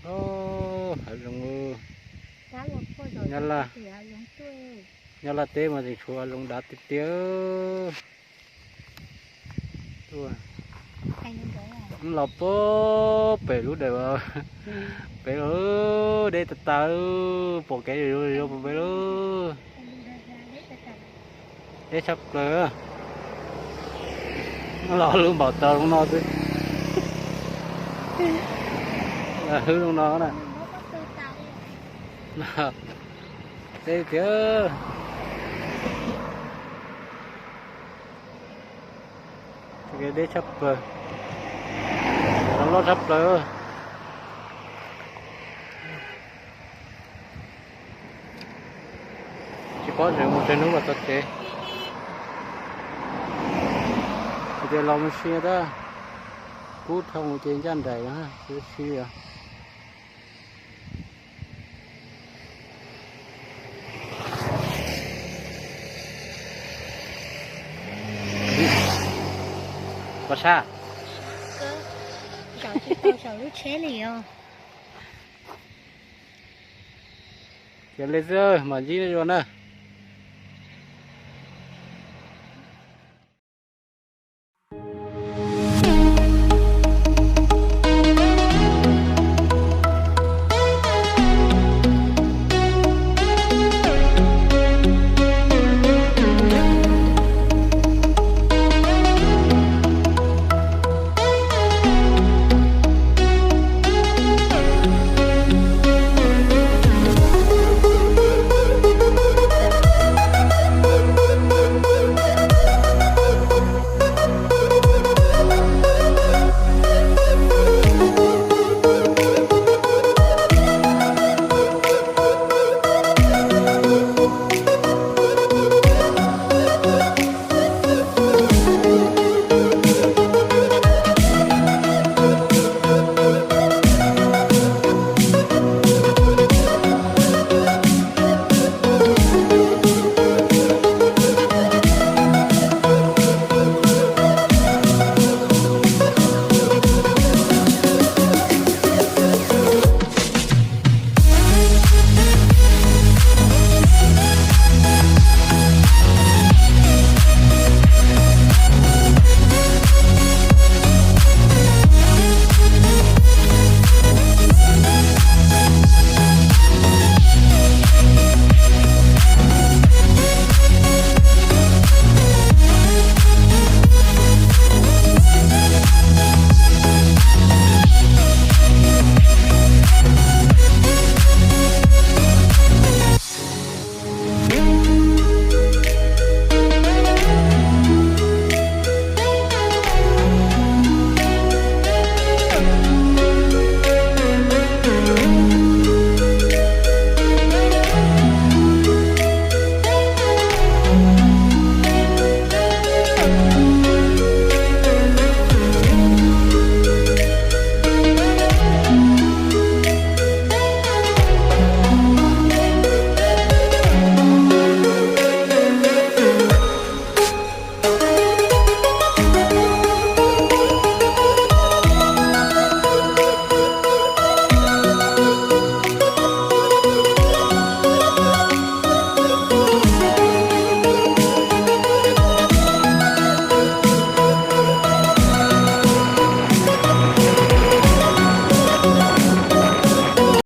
Hav zoov, nyob Laj, nyob Laj teb mas tseem tshuav hav zoov dav tiag tiag. Los pem lub dawm, pem los deb tas tas, pom kev zoo pem lawm. Deb tshaj plaws. Los lub npaum tau zoo no xwb. Hwb zoo no na. Deb tiag. Deb tshaj plaws. Loj tshaj plaws. Tsis paub tseem mus tsawg hnub los txog tsev. Ces los mus si tab, kub dhau ces ncaj nraim na, si os. Koj sab, zaum tsis tau saum lub tsheb li os. Ces li xwb mam ntsib dua na.